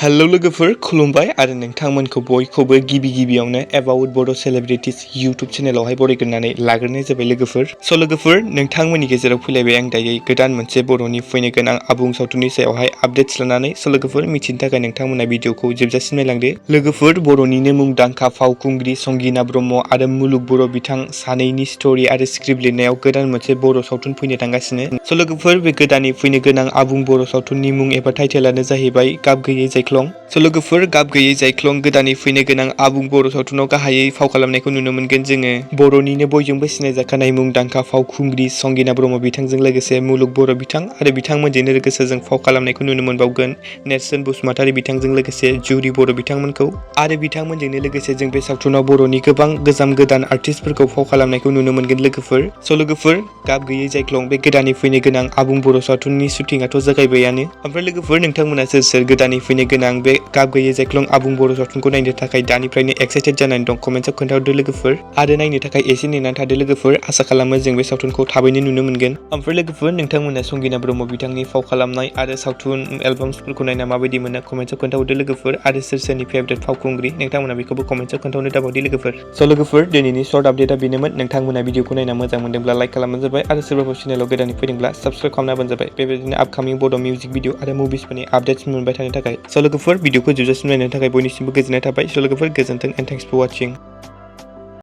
Hello लोगोफोर खुलुमबाय आरो नोंथांमोनखौ बयखौबो गिबियावनो एबाउट बड' सेलिब्रिटीज यूट्यूब चेनेलावहाय बरायग्रोनानै लाग्रोनाय जाबाय लोगोफोर। स' लोगोफोर नोंथांमोननि गेजेराव फैलायबाय आं दायो गोदान मोनसे बर'नि फैनो गोनां आबुं सावथुननि सायावहाय आपडेट्स लानानै। स' लोगोफोर मिथिनो थाखाय नोंथांमोना भिडिअखौ जोबजासिम नायलांदो। लोगोफोर बर'निनो मुंदांखा फावखुंग्रि संगीना ब्रह्म आरो मुलुग बर' बिथां सानैनि स्ट'री आरो स्क्रिप्ट लिरनायाव गोदान मोनसे बर' सावथुन फैनो थांगासिनो। स' लोगोफोर बे गोदानै फैनो गोनां आबुं बर' सावथुननि मुं एबा टाइटेलानो जाहैबाय गाब गैयै जायख्लं। स' लोगोफोर गाब गैयै जायख्लं गोदानै फैनो गोनां आबुं बर' सावथुनाव गाहायै फाव खालामनायखौ नुनो मोनगोन जोङो बर'निनो बयजोंबो सिनायजाखानाय मुंदांखा फावखुंग्रि संगीना ब्रह्म बिथांजों लोगोसे मुलुग बर' बिथां आरो बिथांमोनजोंनो लोगोसे जों फाव खालामनायखौ नुनो मोनबावगोन नेरसोन बसुमतारी बिथांजों लोगोसे जुरि बर' बिथांमोनखौ आरो बिथांमोनजोंनो लोगोसे जों बे सावथुनाव बर'नि गोबां गोदान आर्टिस्टफोरखौ फाव खालामनायखौ नुनो मोनगोन लोगोफोर। स' लोगोफोर गाब गैयै जायख्लं बे गोदानै फैनो गोनां आबुं बर' सावथुननि शुटिंआथ' जागायबायानो। ओमफ्राय लोगोफोर नोंथांमोना सोर गोदानै फैनो गोनां बे गाब गैयै जायख्लं आबुं बर' सावथुनखौ नायनो थाखाय दानिफ्रायनो एक्साइटेड जानानै दं कमेन्टआव खोन्थाहरदो लोगोफोर आरो नायनो थाखाय एसे नेनानै थादो लोगोफोर। आसा खालामो जों बे सावथुनखौ थाबैनो नुनो मोनगोन। ओमफ्राय लोगोफोर नोंथांमोना संगीना ब्रह्म बिथांनि फाव खालामनाय आरो सावथुन एलबाम्सफोरखौ नायना माबायदि मोनो कमेन्टआव खोन्थाहरदो लोगोफोर आरो सोरनि फेभरेट फावखुंग्रि नोंथांमोना बेखौबो कमेन्टआव खोन्थाहरनो दाबावदो लोगोफोर। स' लोगोफोर दिनैनि शर्ट आपडेटआ बेनोमोन। नोंथांमोना भिडिअखौ नायना मोजां मोनदोंब्ला लाइक खालामबानो जाबाय आरो सोरबाफोर चेनेलाव गोदानै फैदोंब्ला साबस्क्राइब खालामना होबानो जाबाय बेबायदिनो आपकामिं बड' मिउजिक भिडिअ आरो मुभिसफोरनि आपडेट्स मोनबाय थानो थाखाय। स' लोगोफोर भिडिअखौ जोबजासिम नायनो थाखाय बयनिसिमबो गोजोननाय थाबाय। स' लोगोफोर गोजोन्थों एन्ड थेंक्स फर वाचिं।